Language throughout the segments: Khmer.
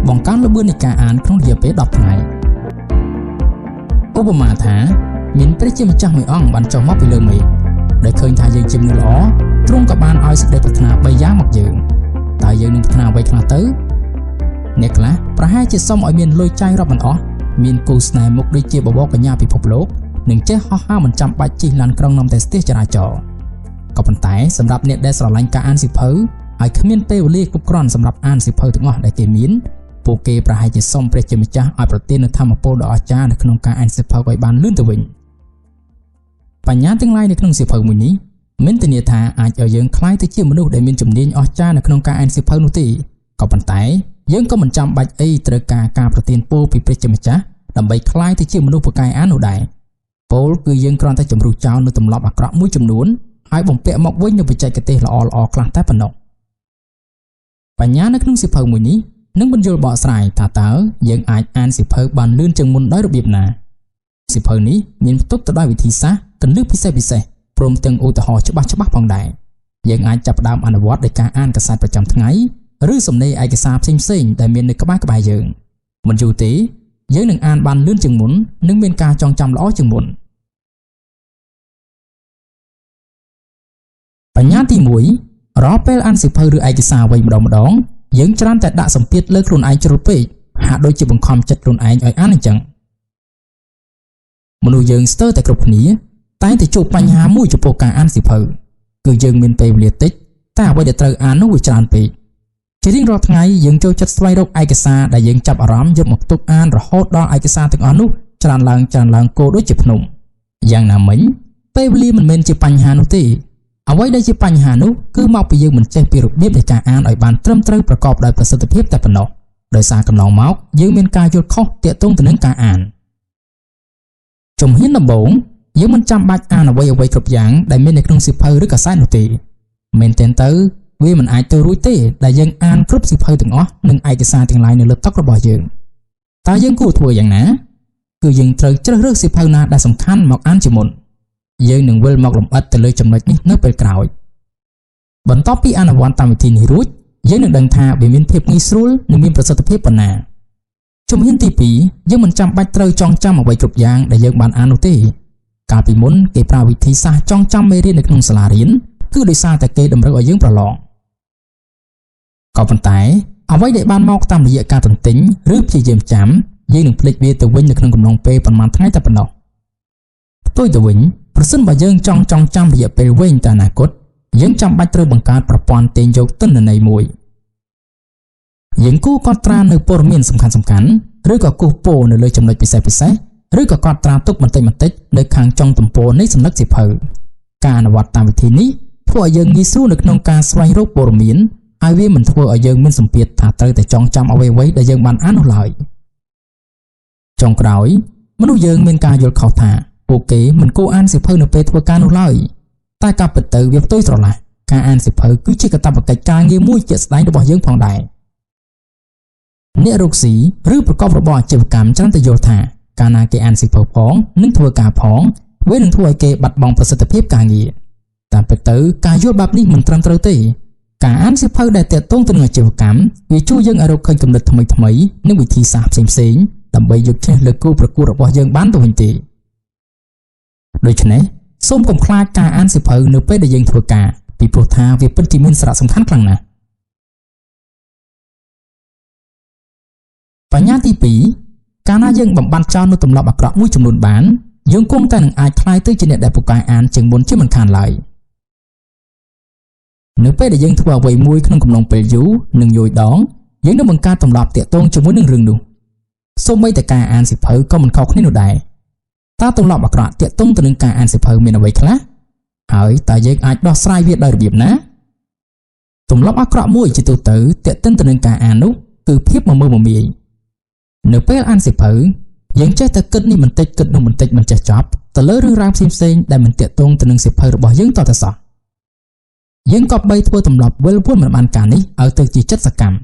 បង្កើនល្បឿននៃការអានក្នុងរយៈពេល10ថ្ងៃឧបមាថាមានព្រះជាម្ចាស់មួយអង្គបានចុះមកពីលើមេឃដែលឃើញថាយើងជាមនុស្សល្អទ្រង់ក៏បានឲ្យសេចក្តីប្រាថ្នា3យ៉ាងមកយើងតើយើងនឹងប្រាថ្នាអ្វីខ្លះទៅអ្នកខ្លះប្រហែលជាសុំឲ្យមានលុយចាយរាប់មិនអស់មានគូស្នេហ៍មុខដូចជាបបរកញ្ញាពិភពលោកនិងចេះហោះហើរមិនចាំបាច់ជិះឡានក្រុងនាំតែស្ទះចរាចរណ៍ក៏ប៉ុន្តែសម្រាប់អ្នកដែលស្រឡាញ់ការអានសៀវភៅហើយគ្មានពេលវេលាគ្រប់គ្រាន់សម្រាប់អានសៀវភៅទាំងអស់ដែលគេមានពួកគេប្រហែលជាសុំព្រះជាម្ចាស់ឲ្យប្រទាននូវធម៌ពលដ៏អស្ចារ្យនៅក្នុងការអានសៀវភៅឲ្យបានលឿនទៅវិញបញ្ញាទាំងឡាយនៅក្នុងសៀវភៅមួយនេះមិនធានាថាអាចឲ្យយើងក្លាយទៅជាមនុស្សដែលមានជំនាញអស្ចារ្យនៅក្នុងការអានសៀវភៅនោះទេក៏ប៉ុន្តែយើងក៏មិនចាំបាច់អីត្រូវការការប្រទានពរពីព្រះជាម្ចាស់ដើម្បីក្លាយទៅជាមនុស្សពូកែអាននោះដែរពោលគឺយើងគ្រាន់តែជំរុះចោលនូវទម្លាប់អាក្រក់មួយចំនួនហើយបំពាក់មកវិញនូវបច្ចេកទេសល្អៗខ្លះតែប៉ុណ្ណោះបញ្ញានៅក្នុងសៀវភៅមួយនេះនឹងបញ្យល់បកស្រាយថាតើយើងអាចអានសៀវភៅបានលឿនជាងមុនដោយរបៀបណាសៀវភៅនេះមានផ្ទុកទៅដោយវិធីសាស្ត្រគន្លឹះពិសេសៗព្រមទាំងឧទាហរណ៍ច្បាស់ៗផងដែរយើងអាចចាប់ផ្ដើមអនុវត្តដោយការអានកាសែតប្រចាំថ្ងៃឬសំណេរឯកសារផ្សេងៗដែលមាននៅក្បែរៗយើងមិនយូរទេយើងនឹងអានបានលឿនជាងមុននិងមានការចងចាំល្អជាងមុនបញ្ញាទី1រាល់ពេលអានសៀវភៅឬឯកសារអ្វីម្ដងៗយើងច្រើនតែដាក់សម្ពាធលើខ្លួនឯងជ្រុលពេកហាក់ដូចជាបង្ខំចិត្តខ្លួនឯងឲ្យអានអញ្ចឹងមនុស្សយើងស្ទើរតែគ្រប់គ្នាតែងតែជួបបញ្ហាមួយចំពោះការអានសៀវភៅគឺយើងមានពេលវេលាតិចតែអ្វីដែលត្រូវអាននោះវាច្រើនពេកជារៀងរាល់ថ្ងៃយើងចូលចិត្តស្វែងរកឯកសារដែលយើងចាប់អារម្មណ៍យកមកទុកអានរហូតដល់ឯកសារទាំងអស់នោះច្រើនឡើងៗគោដូចជាភ្នំយ៉ាងណាមិញពេលវេលាមិនមែនជាបញ្ហានោះទេអ្វីដែលជាបញ្ហានោះគឺមកពីយើងមិនចេះពីរបៀបនៃការអានឲ្យបានត្រឹមត្រូវប្រកបដោយប្រសិទ្ធភាពតែប៉ុណ្ណោះដោយសារកន្លងមកយើងមានការយល់ខុសទាក់ទងទៅនឹងការអានជំហានដំបូងយើងមិនចាំបាច់អានអ្វីៗគ្រប់យ៉ាងដែលមាននៅក្នុងសៀវភៅឬកាសែតនោះទេមែនទែនទៅវាមិនអាចទៅរួចទេដែលយើងអានគ្រប់សៀវភៅទាំងអស់និងឯកសារទាំងឡាយនៅលើតុរបស់យើងតើយើងគួរធ្វើយ៉ាងណាគឺយើងត្រូវជ្រើសរើសសៀវភៅណាដែលសំខាន់មកអានជាមុនយើងនឹងវិលមកលម្អិតទៅលើចំណុចនេះនៅពេលក្រោយបន្ទាប់ពីអនុវត្តតាមវិធីនេះរួចយើងនឹងដឹងថាវាមានភាពងាយស្រួលនិងមានប្រសិទ្ធភាពប៉ុណ្ណាជំហានទី2យើងមិនចាំបាច់ត្រូវចងចាំអ្វីគ្រប់យ៉ាងដែលយើងបានអាននោះទេកាលពីមុនគេប្រើវិធីសាស្ត្រចងចាំមេរៀននៅក្នុងសាលារៀនគឺដោយសារតែគេតម្រូវឲ្យយើងប្រឡងក៏ប៉ុន្តែអ្វីដែលបានមកតាមរយៈការទន្ទិញឬព្យាយាមចាំយើងនឹងភ្លេចវាទៅវិញនៅក្នុងកំឡុងពេលប៉ុន្មានថ្ងៃតែប៉ុណ្ណោះផ្ទុយទៅវិញប្រសិនបើយើងចង់ចងចាំរយៈពេលវែងទៅអនាគតយើងចាំបាច់ត្រូវបង្កើតប្រព័ន្ធទាញយកទិន្នន័យមួយយើងគួរកត់ត្រានៅព័ត៌មានសំខាន់ៗឬក៏គូសពោនៅលើចំណុចពិសេសៗឬក៏កត់ត្រាទុកបន្តិចៗនៅខាងចុងទំព័រនៃសន្លឹកសៀវភៅការអនុវត្តតាមវិធីនេះធ្វើឲ្យយើងងាយស្រួលនៅក្នុងការស្វែងរកព័ត៌មានហើយវាមិនធ្វើឲ្យយើងមានសម្ពាធថាត្រូវតែចងចាំអ្វីៗដែលយើងបានអាននោះឡើយចុងក្រោយមនុស្សយើងមានការយល់ខុសថាពួកគេមិនគួរអានសៀវភៅនៅពេលធ្វើការនោះឡើយតែការពិតទៅវាផ្ទុយស្រឡះការអានសៀវភៅគឺជាកាតព្វកិច្ចការងារមួយជាក់ស្ដែងរបស់យើងផងដែរអ្នករកស៊ីឬប្រកបរបរអាជីវកម្មច្រើនតែយល់ថាកាលណាគេអានសៀវភៅផងនិងធ្វើការផងវានឹងធ្វើឲ្យគេបាត់បង់ប្រសិទ្ធភាពការងារតាមពិតទៅការយល់បែបនេះមិនត្រឹមត្រូវទេការអានសៀវភៅដែលទាក់ទងទៅនឹងអាជីវកម្មវាជួយយើងឲ្យរកឃើញគំនិតថ្មីៗនិងវិធីសាស្ត្រផ្សេងៗដើម្បីយកឈ្នះលើគូប្រកួតរបស់យើងបានទៅវិញទេដូច្នេះសូមកុំខ្លាចការអានសៀវភៅនៅពេលដែលយើងធ្វើការពីព្រោះថាវាពិតជាមានសារៈសំខាន់ខ្លាំងណាស់បញ្ញាទី2កាលណាយើងបំបត្តិចោលនូវទម្លាប់អាក្រក់មួយចំនួនបានយើងគង់តែនឹងអាចក្លាយទៅជាអ្នកដែលពូកែអានជាងមុនជាមិនខានឡើយនៅពេលដែលយើងធ្វើអ្វីមួយក្នុងកំឡុងពេលយូរនិងយួយដងយើងនឹងបង្កើតទម្លាប់ទាក់ទងជាមួយនឹងរឿងនោះសូម្បីតែការអានសៀវភៅក៏មិនខុសគ្នានោះដែរតើទម្លាប់អាក្រក់ទាក់ទងទៅនឹងការអានសៀវភៅមានអ្វីខ្លះហើយតើយើងអាចដោះស្រាយវាដោយរបៀបណាទម្លាប់អាក្រក់មួយជាទូទៅទាក់ទិនទៅនឹងការអាននោះគឺភាពមមើមមាយនៅពេលអានសៀវភៅយើងចេះតែគិតនេះបន្តិចគិតនោះបន្តិចមិនចេះចប់ទៅលើរឿងរ៉ាវផ្សេងៗដែលមិនទាក់ទងទៅនឹងសៀវភៅរបស់យើងតតែសោះយើងក៏បីធ្វើទម្លាប់វិលវល់មិនបានការនេះឲ្យទៅជាចិត្តសកម្ម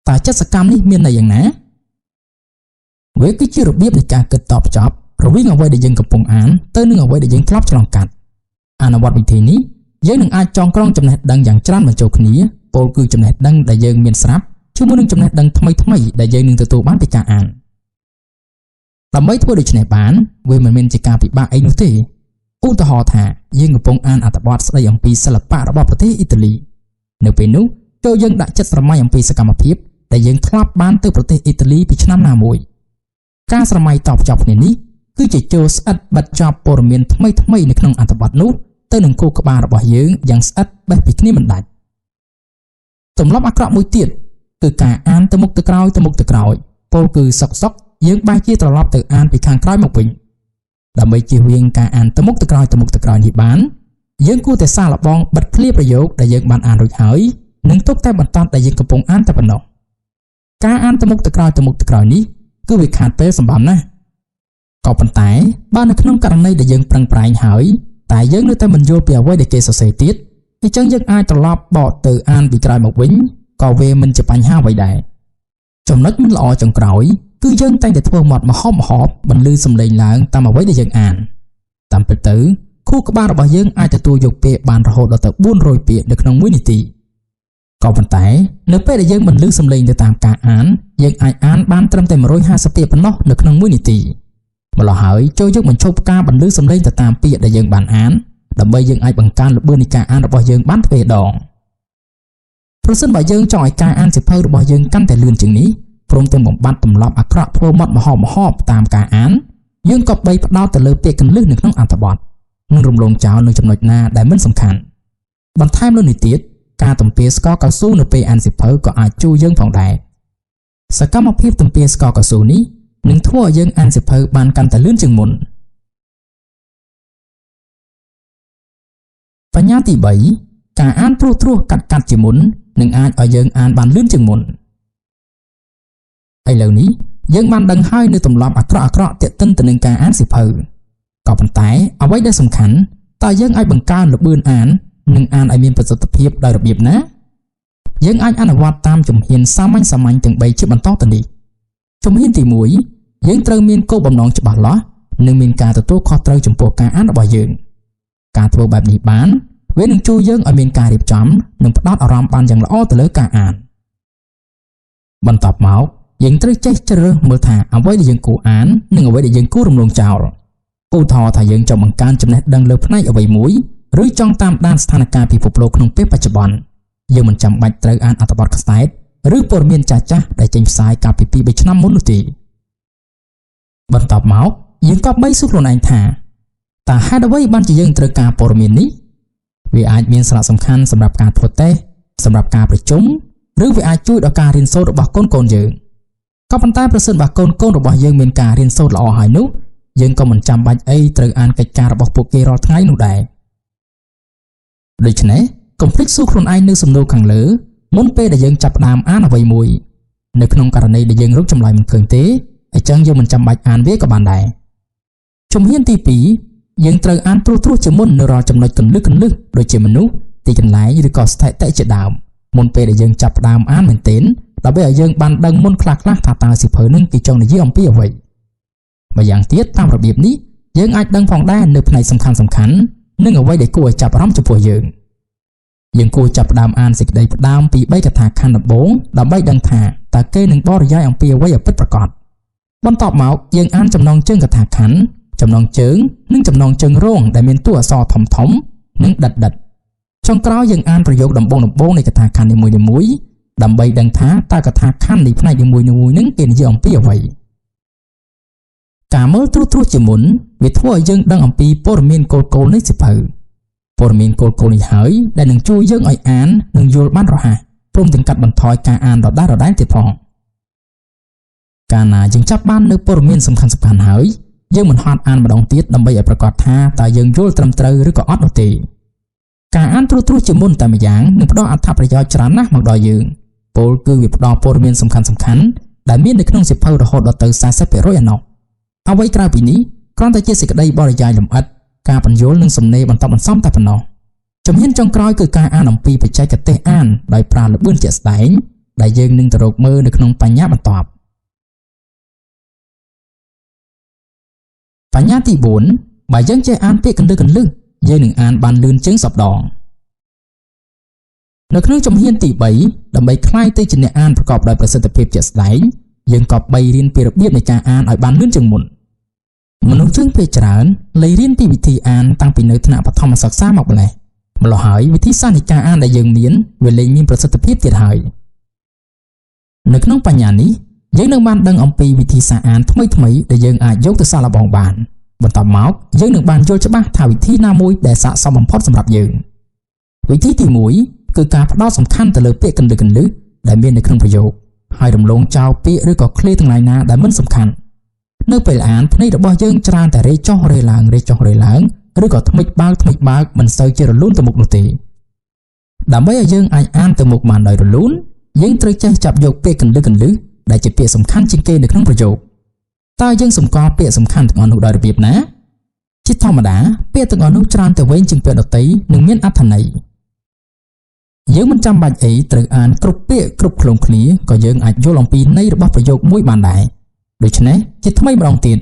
តើចិត្តសកម្មនេះមានន័យយ៉ាងណាវាគឺជារបៀបនៃការគិតតបចប់រវាងអ្វីដែលយើងកំពុងអានទៅនឹងអ្វីដែលយើងធ្លាប់ឆ្លងកាត់អនុវត្តវិធីនេះយើងនឹងអាចចងក្រងចំណេះដឹងយ៉ាងច្រើនបញ្ចូលគ្នាពោលគឺចំណេះដឹងដែលយើងមានស្រាប់ ជាមួយនឹងចំណេះដឹងថ្មីៗដែលយើងនឹងទទួលបានពីការអានដើម្បីធ្វើដូច្នេះបានវាមិនមែនជាការពិបាកអីនោះទេឧទាហរណ៍ថាយើងកំពុងអានអត្ថបទស្ដីអំពីសិល្បៈរបស់ប្រទេសអ៊ីតាលីនៅពេលនោះចូលយើងដាក់ចិត្តស្រមៃអំពីសកម្មភាពដែលយើងធ្លាប់បានទៅប្រទេសអ៊ីតាលីពីឆ្នាំណាមួយការស្រមៃតបចប់គ្នានេះគឺជាចូលស្អិតបិទចប់ព័ត៌មានថ្មីៗនៅក្នុងអត្ថបទនោះទៅនឹងគោលក្បាលរបស់យើងយ៉ាងស្អិតបេះពីគ្នាមិនដាច់ទម្លាប់អាក្រក់មួយទៀតគឺការអានទៅមុខទៅក្រោយទៅមុខទៅក្រោយពោលគឺសុកៗយើងបែរជាត្រឡប់ទៅអានពីខាងក្រោយមកវិញដើម្បីជៀសវាងការអានទៅមុខទៅក្រោយទៅមុខទៅក្រោយនេះបានយើងគួរតែសាកល្បងបិទឃ្លាប្រយោគដែលយើងបានអានរួចហើយនិងទុកតែបន្ទាត់ដែលយើងកំពុងអានតែប៉ុណ្ណោះការអានទៅមុខទៅក្រោយទៅមុខទៅក្រោយនេះគឺវាខាតពេលសម្បំណាស់ក៏ប៉ុន្តែបើនៅក្នុងករណីដែលយើងប្រឹងប្រែងហើយតែយើងនៅតែមិនយល់ពីអ្វីដែលគេសរសេរទៀតអញ្ចឹងយើងអាចត្រឡប់បកទៅអានពីក្រោយមកវិញក៏វាមិនជាបញ្ហាអ្វីដែរចំណុចមិនល្អចុងក្រោយគឺយើងតែងតែធ្វើមាត់មហោបបន្លឺសំឡេងឡើងតាមអ្វីដែលយើងអានតាមពិតទៅខួរក្បាលរបស់យើងអាចទទួលយកពាក្យបានរហូតដល់ទៅ400ពាក្យនៅក្នុង1នាទីក៏ប៉ុន្តែនៅពេលដែលយើងបន្លឺសំឡេងទៅតាមការអានយើងអាចអានបានត្រឹមតែ150ពាក្យប៉ុណ្ណោះនៅក្នុង1នាទីម្ល៉េះហើយចូលយើងបញ្ឈប់ការបន្លឺសំឡេងទៅតាមពាក្យដែលយើងបានអានដើម្បីយើងអាចបង្កើនល្បឿននៃការអានរបស់យើងបានទ្វេដងប្រសិនបើយើងចង់ឲ្យការអានសៀវភៅរបស់យើងកាន់តែលឿនជាងនេះព្រមទាំងបំបត្តិទម្លាប់អាក្រក់ធ្វើមាត់មហោបតាមការអានយើងក៏បីផ្ដោតទៅលើពាក្យកន្លឹះនៅក្នុងអត្ថបទនិងរំលងចោលនៅចំណុចណាដែលមិនសំខាន់បន្ថែមលើនេះទៀតការទំពាស្ករកៅស៊ូនៅពេលអានសៀវភៅក៏អាចជួយយើងផងដែរសកម្មភាពទំពាស្ករកៅស៊ូនេះនឹងធ្វើឲ្យយើងអានសៀវភៅបានកាន់តែលឿនជាងមុនបញ្ញាទី3ការអានត្រួសៗកាត់ៗជាមុននឹងអាចឲ្យយើងអានបានលឿនជាងមុនឥឡូវនេះយើងបានដឹងហើយនៅទម្លាប់អាក្រក់ៗទាក់ទិនទៅនឹងការអានសៀវភៅក៏ប៉ុន្តែអ្វីដែលសំខាន់តើយើងអាចបង្កើនល្បឿនអាននិងអានឲ្យមានប្រសិទ្ធភាពដោយរបៀបណាយើងអាចអនុវត្តតាមជំហានសាមញ្ញៗទាំង3ជាបន្តទៅនេះជំហានទី1យើងត្រូវមានគោលបំណងច្បាស់លាស់និងមានការទទួលខុសត្រូវចំពោះការអានរបស់យើងការធ្វើបែបនេះបានវានឹងជួយយើងឲ្យមានការរៀបចំនិងផ្ដោតអារម្មណ៍បានយ៉ាងល្អទៅលើការអានបន្ទាប់មកយើងត្រូវចេះជ្រើសរើសមើលថាអ្វីដែលយើងគួរអាននិងអ្វីដែលយើងគួររំលងចោលឧទាហរណ៍ថាយើងចង់បង្កើនចំណេះដឹងលើផ្នែកអ្វីមួយឬចង់តាមដានស្ថានភាពពិភពលោកក្នុងពេលបច្ចុប្បន្នយើងមិនចាំបាច់ត្រូវអានអត្ថបទកាសែតឬព័ត៌មានចាស់ៗដែលចេញផ្សាយកាលពី2-3ឆ្នាំមុននោះទេបន្ទាប់មកយើងក៏បីសួរខ្លួនឯងថាតើហេតុអ្វីបានជាយើងត្រូវការព័ត៌មាននេះវាអាចមានសារៈសំខាន់សម្រាប់ការធ្វើតេស្តសម្រាប់ការប្រជុំឬវាអាចជួយដល់ការរៀនសូត្ររបស់កូនៗយើងក៏ប៉ុន្តែប្រសិនបើកូនៗរបស់យើងមានការរៀនសូត្រល្អហើយនោះយើងក៏មិនចាំបាច់អីត្រូវអានកិច្ចការរបស់ពួកគេរាល់ថ្ងៃនោះដែរដូច្នេះកុំភ្លេចសួរខ្លួនឯងនៅសំណួរខាងលើមុនពេលដែលយើងចាប់ផ្ដើមអានអ្វីមួយនៅក្នុងករណីដែលយើងរកចម្លើយមិនឃើញទេអញ្ចឹងយើងមិនចាំបាច់អានវាក៏បានដែរជំហានទី2យើងត្រូវអានត្រួសៗជាមុននៅរាល់ចំណុចគន្លឹះៗដូចជាមនុស្សទីកន្លែងឬក៏ស្ថិតិជាដើមមុនពេលដែលយើងចាប់ផ្ដើមអានមែនទែនដើម្បីឲ្យយើងបានដឹងមុនខ្លះៗថាតើសៀវភៅនឹងគេចង់និយាយអំពីអ្វីម្យ៉ាងទៀតតាមរបៀបនេះយើងអាចដឹងផងដែរនៅផ្នែកសំខាន់ៗនិងអ្វីដែលគួរឲ្យចាប់អារម្មណ៍ចំពោះយើងយើងគួរចាប់ផ្ដើមអានសេចក្តីផ្ដើមពី3កថាខណ្ឌដំបូងដើម្បីដឹងថាតើគេនឹងបរិយាយអំពីអ្វីឲ្យពិតប្រាកដបន្ទាប់មកយើងអានចំណងជើងកថាខណ្ឌចំណងជើងនិងចំណងជើងរងដែលមានតួអក្សរធំៗនិងដិតៗចុងក្រោយយើងអានប្រយោគដំបូងៗនៃកថាខណ្ឌនីមួយៗដើម្បីដឹងថាតើកថាខណ្ឌនៃផ្នែកនីមួយៗនឹងគេនិយាយអំពីអ្វីការមើលត្រួសៗជាមុនវាធ្វើឲ្យយើងដឹងអំពីព័ត៌មានគោលៗនៃសៀវភៅព័ត៌មានគោលៗនេះហើយដែលនឹងជួយយើងឲ្យអាននិងយល់បានរហ័សព្រមទាំងកាត់បន្ថយការអានដដែលៗទៀតផងកាលណាយើងចាប់បាននៅព័ត៌មានសំខាន់ៗហើយយើងមិនហត់អានម្ដងទៀតដើម្បីឲ្យប្រាកដថាតើយើងយល់ត្រឹមត្រូវឬក៏អត់នោះទេការអានត្រួសៗជាមុនតែម្យ៉ាងនឹងផ្ដល់អត្ថប្រយោជន៍ច្រើនណាស់មកដល់យើងពោលគឺវាផ្ដល់ព័ត៌មានសំខាន់ៗដែលមាននៅក្នុងសៀវភៅរហូតដល់ទៅ 40% ឯណោះអ្វីក្រៅពីនេះគ្រាន់តែជាសេចក្តីបរិយាយលម្អិតការបញ្យល់និងសំណេរបន្តបន្សំតែប៉ុណ្ណោះជំហានចុងក្រោយគឺការអានអំពីបច្ចេកទេសអានដោយប្រើល្បឿនជាក់ស្ដែងដែលយើងនឹងទៅរកមើលនៅក្នុងបញ្ញាបន្ទាប់បញ្ញាទី4បើយើងចេះអានពាក្យកន្លឹះៗយើងនឹងអានបានលឿនជាងសព្វដង នៅក្នុងជំហានទី3ដើម្បីក្លាយទៅជាអ្នកអានប្រកបដោយប្រសិទ្ធភាពជាក់ស្ដែងយើងក៏បីរៀនពីរបៀបនៃការអានឲ្យបានលឿនជាងមុនមនុស្សយើងភាគច្រើនលែងរៀនពីវិធីអានតាំងពីនៅថ្នាក់បឋមសិក្សាមកម្ល៉េះម្ល៉េះហើយវិធីសាស្ត្រនៃការអានដែលយើងមានវាលែងមានប្រសិទ្ធភាពទៀតហើយនៅក្នុងបញ្ញានេះយើងនឹងបានដឹងអំពីវិធីសាស្ត្រអានថ្មីៗដែលយើងអាចយកទៅសាកល្បងបានបន្ទាប់មកយើងនឹងបានយល់ច្បាស់ថាវិធីណាមួយដែលស័ក្តិសមបំផុតសម្រាប់យើងវិធីទី1គឺការផ្ដោតសំខាន់ទៅលើពាក្យកន្លឹះៗដែលមាននៅក្នុងប្រយោគហើយរំលងចោលពាក្យឬក៏ឃ្លាទាំងឡាយណាដែលមិនសំខាន់នៅពេលអានភ្នែករបស់យើងច្រើនតែរេចុះរេឡើងរេចុះរេឡើងឬក៏ថ្មិចបើកថ្មិចបើកមិនសូវជារលូនទៅមុខនោះទេដើម្បីឲ្យយើងអាចអានទៅមុខបានដោយរលូនយើងត្រូវចេះចាប់យកពាក្យកន្លឹះៗដែលជាពាក្យសំខាន់ជាងគេនៅក្នុងប្រយោគតើយើងសម្គាល់ពាក្យសំខាន់ទាំងអស់នោះដោយរបៀបណាជាធម្មតាពាក្យទាំងអស់នោះច្រើនតែវែងជាងពាក្យដទៃនិងមានអត្ថន័យយើងមិនចាំបាច់អីត្រូវអានគ្រប់ពាក្យគ្រប់ឃ្លោងឃ្លាក៏យើងអាចយល់អំពីន័យរបស់ប្រយោគមួយបានដែរដូច្នេះជាថ្មីម្ដងទៀត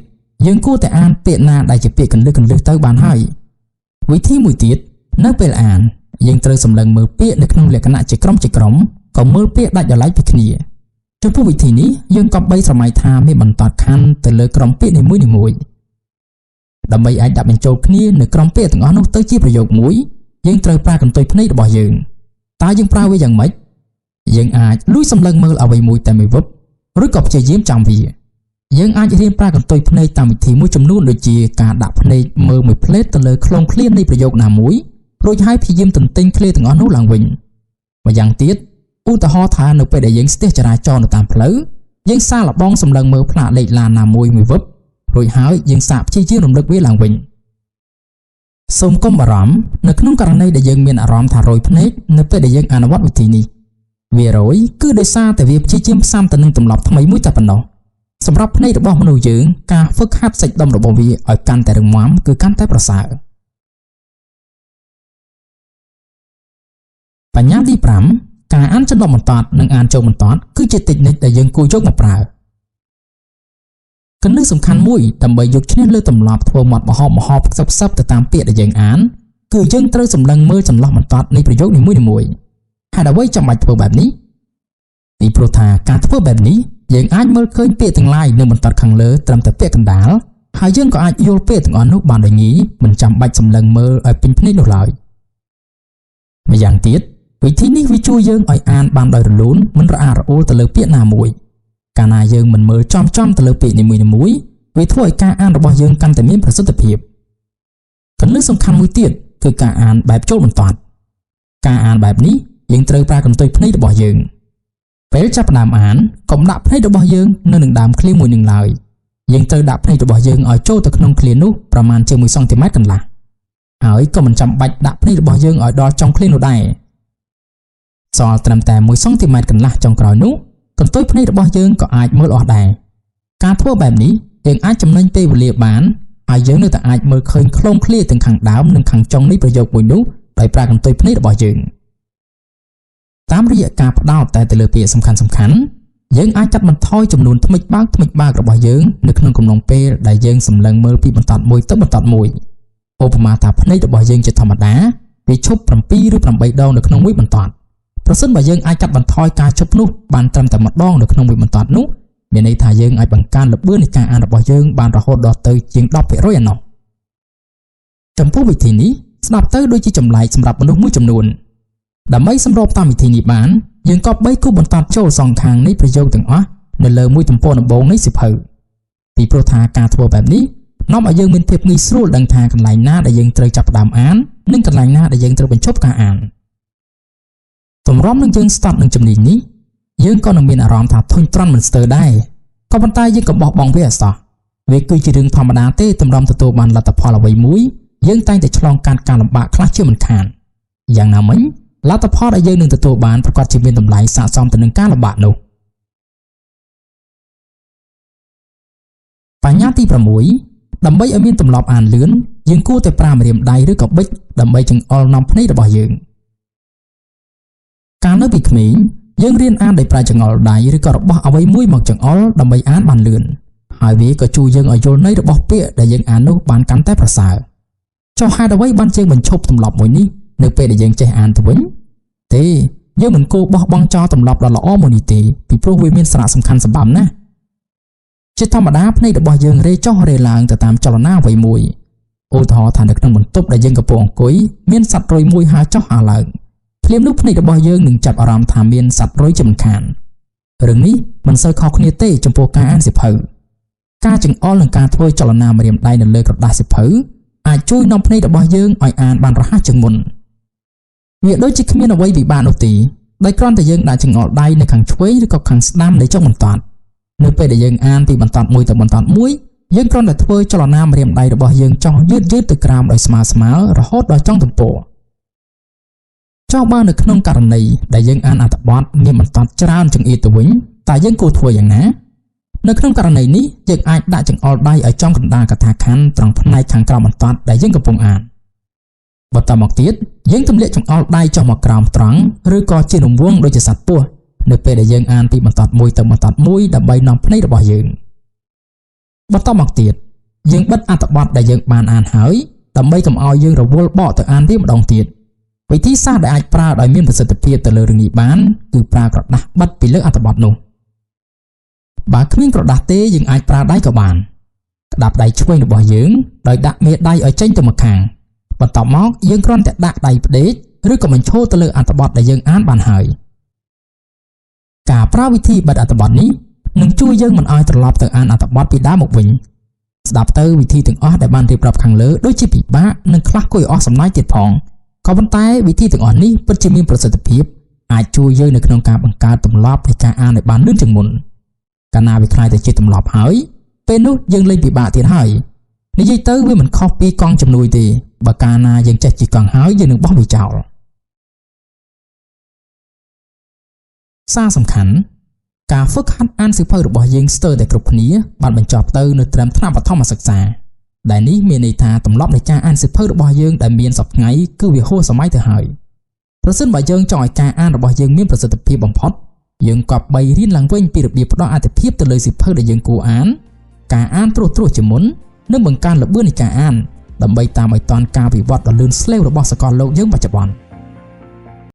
យើងគួរតែអានពាក្យណាដែលជាពាក្យកន្លឹះៗទៅបានហើយវិធីមួយទៀតនៅពេលអានយើងត្រូវសម្លឹងមើលពាក្យនៅក្នុងលក្ខណៈជាក្រុមក៏មើលពាក្យដាច់ដោយឡែកពីគ្នាចំពោះវិធីនេះយើងក៏បីស្រមៃថាមានបន្តខណ្ឌទៅលើក្រុមពាក្យនីមួយៗដើម្បីអាចដាក់បញ្ចូលគ្នានៅក្រុមពាក្យទាំងអស់នោះទៅជាប្រយោគមួយយើងត្រូវប្រើកន្ទុយភ្នែករបស់យើងតើយើងប្រើវាយ៉ាងម៉េចយើងអាចលួចសម្លឹងមើលអ្វីមួយតែមួយវឹបឬក៏ព្យាយាមចាំវាយើងអាចរៀនប្រើកន្ទុយភ្នែកតាមវិធីមួយចំនួនដូចជាការដាក់ភ្នែកមើលមួយផ្លេតទៅលើខ្លងឃ្លានៃប្រយោគណាមួយរួចហើយព្យាយាមទន្ទិញឃ្លាទាំងអស់នោះឡើងវិញម្យ៉ាងទៀតឧទាហរណ៍ថានៅពេលដែលយើងស្ទះចរាចរណ៍នៅតាមផ្លូវយើងសាកល្បងសម្លឹងមើលផ្លាកលេខឡានណាមួយមួយវឹបរួចហើយយើងសាកព្យាយាមរំលឹកវាឡើងវិញសូមកុំបារម្ភនៅក្នុងករណីដែលយើងមានអារម្មណ៍ថារយភ្នែកនៅពេលដែលយើងអនុវត្តវិធីនេះវារយគឺដោយសារតែវាព្យាយាមផ្សំទៅនឹងទម្លាប់ថ្មីមួយតែប៉ុណ្ណោះសម្រាប់ភ្នែករបស់មនុស្សយើងការហ្វឹកហាត់សាច់ដុំរបស់វាឲ្យកាន់តែរឹងមាំគឺកាន់តែប្រសើរបញ្ញាទី5ការអានចន្លោះបន្ទាត់និងអានចូលបន្ទាត់គឺជាតិចនិចដែលយើងគួរយកមកប្រើគន្លឹះសំខាន់មួយដើម្បីយកឈ្នះលើទម្លាប់ធ្វើមាត់មហោបខ្សឹបៗទៅតាមពាក្យដែលយើងអានគឺយើងត្រូវសម្លឹងមើលចន្លោះបន្ទាត់នៃប្រយោគនីមួយៗហេតុអ្វីចាំបាច់ធ្វើបែបនេះពីព្រោះថាការធ្វើបែបនេះយើងអាចមើលឃើញពាក្យទាំងឡាយនៅបន្ទាត់ខាងលើត្រឹមតែពាក្យកណ្ដាលហើយយើងក៏អាចយល់ពាក្យទាំងអស់នោះបានដោយងាយមិនចាំបាច់សម្លឹងមើលឲ្យពេញភ្នែកនោះឡើយម្យ៉ាងទៀតវិធីនេះវាជួយយើងឲ្យអានបានដោយរលូនមិនរអាក់រអួលទៅលើពាក្យណាមួយកាលណាយើងមិនមើលចំទៅលើពាក្យនីមួយៗវាធ្វើឲ្យការអានរបស់យើងកាន់តែមានប្រសិទ្ធភាពគន្លឹះសំខាន់មួយទៀតគឺការអានបែបចូលបន្ទាត់ការអានបែបនេះយើងត្រូវប្រើកន្ទុយភ្នែករបស់យើងពេលចាប់ផ្ដើមអានកុំដាក់ភ្នែករបស់យើងនៅនឹងដើមឃ្លាមួយនឹងឡើយយើងត្រូវដាក់ភ្នែករបស់យើងឲ្យចូលទៅក្នុងឃ្លានោះប្រមាណជា1សង់ទីម៉ែត្រកន្លះហើយក៏មិនចាំបាច់ដាក់ភ្នែករបស់យើងឲ្យដល់ចុងឃ្លានោះដែរសល់ត្រឹមតែ1សង់ទីម៉ែត្រកន្លះចុងក្រោយនោះកន្ទុយភ្នែករបស់យើងក៏អាចមើលអស់ដែរការធ្វើបែបនេះយើងអាចចំណេញពេលវេលាបានហើយយើងនៅតែអាចមើលឃើញខ្លងឃ្លាទាំងខាងដើមនិងខាងចុងនៃប្រយោគមួយនោះដោយប្រើកន្ទុយភ្នែករបស់យើងតាមរយៈការផ្ដោតតែទៅលើពាក្យសំខាន់ៗយើងអាចកាត់បន្ថយចំនួនថ្មិចបើករបស់យើងនៅក្នុងកំឡុងពេលដែលយើងសម្លឹងមើលពីបន្ទាត់មួយទៅបន្ទាត់មួយឧបមាថាភ្នែករបស់យើងជាធម្មតាវាឈប់7ឬ8ដងនៅក្នុងមួយបន្ទាត់ប្រសិនបើយើងអាចកាត់បន្ថយការឈប់នោះបានត្រឹមតែម្ដងនៅក្នុងមួយបន្ទាត់នោះមានន័យថាយើងអាចបង្កើនល្បឿននៃការអានរបស់យើងបានរហូតដល់ទៅជាង 10% ឯណោះចំពោះវិធីនេះស្ដាប់ទៅដូចជាចម្លែកសម្រាប់មនុស្សមួយចំនួនដើម្បីសម្របតាមវិធីនេះបានយើងក៏បីគូសបន្ទាត់ចូលសងខាងនៃប្រយោគទាំងអស់នៅលើមួយទំព័រដំបូងនៃសៀវភៅពីព្រោះថាការធ្វើបែបនេះនាំឲ្យយើងមានភាពងាយស្រួលដឹងថាកន្លែងណាដែលយើងត្រូវចាប់ផ្ដើមអាននិងកន្លែងណាដែលយើងត្រូវបញ្ឈប់ការអានទម្រាំនឹងយើងស្ទាត់នឹងជំនាញនេះយើងក៏នឹងមានអារម្មណ៍ថាធុញទ្រាន់មិនស្ទើរដែរក៏ប៉ុន្តែយើងក៏បោះបង់វាអសោះវាគឺជារឿងធម្មតាទេទម្រាំទទួលបានលទ្ធផលអ្វីមួយយើងតែងតែឆ្លងកាត់ការលំបាកខ្លះជាមិនខានយ៉ាងណាមិញលទ្ធផលដែលយើងនឹងទទួលបានប្រាកដជាមានតម្លៃស័ក្តិសមទៅនឹងការលំបាកនោះបញ្ញាទី6ដើម្បីឲ្យមានទម្លាប់អានលឿនយើងគួរតែប្រើម្រាមដៃឬក៏ប៊ិចដើម្បីចង្អុលនាំភ្នែករបស់យើងកាលនៅពីក្មេងយើងរៀនអានដោយប្រើចង្អុលដៃឬក៏របស់អ្វីមួយមកចង្អុលដើម្បីអានបានលឿនហើយវាក៏ជួយយើងឲ្យយល់ន័យរបស់ពាក្យដែលយើងអាននោះបានកាន់តែប្រសើរចុះហេតុអ្វីបានជាបញ្ឈប់ទម្លាប់មួយនេះនៅពេលដែលយើងចេះអានទៅវិញទេ យើងមិនគួរបោះបង់ចោលទម្លាប់ដ៏ល្អមួយនេះទេពីព្រោះវាមានសារៈសំខាន់សម្បើមណាស់ជាធម្មតាភ្នែករបស់យើងរេចុះរេឡើងទៅតាមចលនាអ្វីមួយឧទាហរណ៍ថានៅក្នុងបន្ទប់ដែលយើងកំពុងអង្គុយមានសត្វរុយមួយហើរចុះហើរឡើងភ្លាមនោះភ្នែករបស់យើងនឹងចាប់អារម្មណ៍ថាមានសត្វរុយជាមិនខានរឿងនេះមិនសូវខុសគ្នាទេចំពោះការអានសៀវភៅការចង្អុលនិងការធ្វើចលនាម្រាមដៃនៅលើក្រដាសសៀវភៅអាចជួយនាំភ្នែករបស់យើងឲ្យអានបានរហ័សជាងមុនវាដូចជាគ្មានអ្វីពិបាកនោះទេដោយគ្រាន់តែយើងដាក់ចង្អុលដៃនៅខាងឆ្វេងឬក៏ខាងស្ដាំនៃចុងបន្ទាត់នៅពេលដែលយើងអានពីបន្ទាត់មួយទៅបន្ទាត់មួយយើងគ្រាន់តែធ្វើចលនាម្រាមដៃរបស់យើងចុះយឺតៗទៅក្រោមដោយស្មើៗរហូតដល់ចុងទំព័រចុះបើនៅក្នុងករណីដែលយើងអានអត្ថបទមានបន្ទាត់ច្រើនចង្អៀតទៅវិញតើយើងគួរធ្វើយ៉ាងណានៅក្នុងករណីនេះយើងអាចដាក់ចង្អុលដៃឲ្យចំកណ្ដាលកថាខណ្ឌត្រង់ផ្នែកខាងក្រោមបន្ទាត់ដែលយើងកំពុងអានបន្តមកទៀតយើងទម្លាក់ចង្អុលដៃចុះមកក្រោមត្រង់ឬក៏ជារង្វង់ដូចជាសត្វពស់នៅពេលដែលយើងអានពីបន្ទាត់មួយទៅបន្ទាត់មួយដើម្បីនាំភ្នែករបស់យើងបន្តមកទៀតយើងបិទអត្ថបទដែលយើងបានអានហើយដើម្បីកុំឲ្យយើងរវល់បកទៅអានវាម្ដងទៀតវិធីសាស្ត្រដែលអាចប្រើដោយមានប្រសិទ្ធភាពទៅលើរឿងនេះបានគឺប្រើក្រដាសបិទពីលើអត្ថបទនោះបើគ្មានក្រដាសទេយើងអាចប្រើដៃក៏បានក្តាប់ដៃឆ្វេងរបស់យើងដោយដាក់មេដៃឲ្យចេញទៅម្ខាងបន្ទាប់មកយើងគ្រាន់តែដាក់ដៃផ្ដេកឬក៏បញ្ឈរទៅលើអត្ថបទដែលយើងអានបានហើយការប្រើវិធីបិទអត្ថបទនេះនឹងជួយយើងមិនឲ្យត្រឡប់ទៅអានអត្ថបទពីដើមមកវិញស្ដាប់ទៅវិធីទាំងអស់ដែលបានរៀបរាប់ខាងលើដូចជាពិបាកនិងខ្លះគួរឲ្យអស់សំណើចទៀតផងក៏ប៉ុន្តែវិធីទាំងអស់នេះពិតជាមានប្រសិទ្ធភាពអាចជួយយើងនៅក្នុងការបង្កើតទម្លាប់នៃការអានឲ្យបានលឿនជាងមុនកាលណាវាក្លាយទៅជាទម្លាប់ហើយពេលនោះយើងលែងពិបាកទៀតហើយនិយាយទៅវាមិនខុសពីកង់ជំនួយទេបើកាលណាយើងចេះជិះកង់ហើយយើងនឹងបោះវាចោលសារសំខាន់ការហ្វឹកហាត់អានសៀវភៅរបស់យើងស្ទើរតែគ្រប់គ្នាបានបញ្ចប់ទៅនៅត្រឹមថ្នាក់បឋមសិក្សាដែលនេះមានន័យថាទម្លាប់នៃការអានសៀវភៅរបស់យើងដែលមានសព្វថ្ងៃគឺវាហួសសម័យទៅហើយប្រសិនបើយើងចង់ឲ្យការអានរបស់យើងមានប្រសិទ្ធភាពបំផុតយើងគប្បីរៀនឡើងវិញពីរបៀបផ្ដល់អាទិភាពទៅលើសៀវភៅដែលយើងគួរអានការអានត្រួសៗជាមុននិងបង្កើនល្បឿននៃការអានដើម្បីតាមឲ្យទាន់ការវិវត្តដ៏លឿនស្លេវរបស់សកលលោកយើងបច្ចុប្បន្ន។